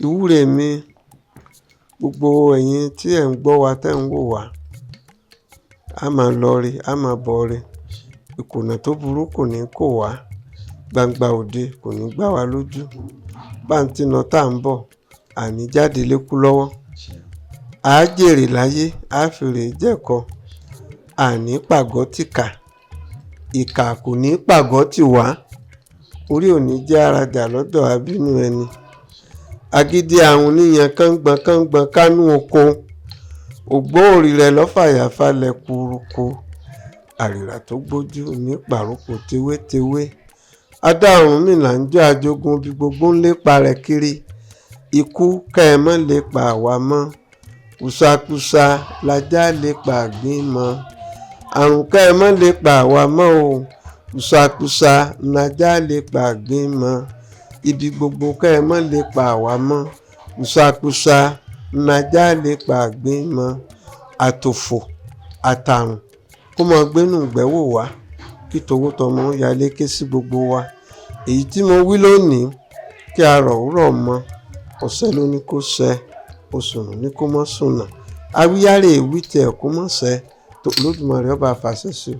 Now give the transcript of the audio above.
Ìwúre mi, gbogbo ẹ̀yin tí ẹ̀ ń gbọ́ wa, tẹ́ ń wò wá, a máa lọ rí, a máa bọ̀ rí. Ìkùnà tó burú kò ní kó wá, gbangba òde kò ní gbá wa lójú. Bá ń tí lọ tá ń bọ̀, àní jáde lékú lọ́wọ́. À á jèrè láyé, á fèrè jẹ̀kọ, àní pàgọ́ tìkà, ìkà kò ní pàgọ́ tì wá. Orí ò ní jẹ́ arajà lọ́dọ̀ abínú ẹni. Agídí ahun níyan kángbọn kángbọn kánú oko. Ògbóòrì rẹ̀ lọ́fàyàfalẹ̀ kúrúkú. Àrìrà tó gbójú ní pàrókò tewétewé. Adá Ọ̀rúnmìlà ń jọ́ ajogun bí gbogbo ń lépa rẹ̀ kiri. Ikú kẹ́ ẹ mọ́ lépa àwa mọ́. Kùsàkùsà lajá lépa àgbín mọ́. Àrùn kẹ́ ẹ mọ́ lépa àwa mọ́ o. Kùsàkùsà lajá lépa àgbín mọ́. Ibi gbogbo kẹ́ ẹ mọ́ lépa àwa mọ́. Kùsàkùsà lajá lépa àgbín mọ́. Àtòfò àtàrùn kó mọ gbénú ìgbẹ́ wò wá, kí towó tọmọ yalé ké sí gbogbo wa. Èyí tí mo wí lónìí, kí a rọ̀ rọ̀ mọ́. Ọ̀sẹ̀ ló ní kó ṣẹ, òṣùnà ní kó mọ́ sùnà. Awíyáre ìwí tiẹ̀ kó mọ́ ṣẹ, tó Olódùmarè ọba fàṣẹ sí o.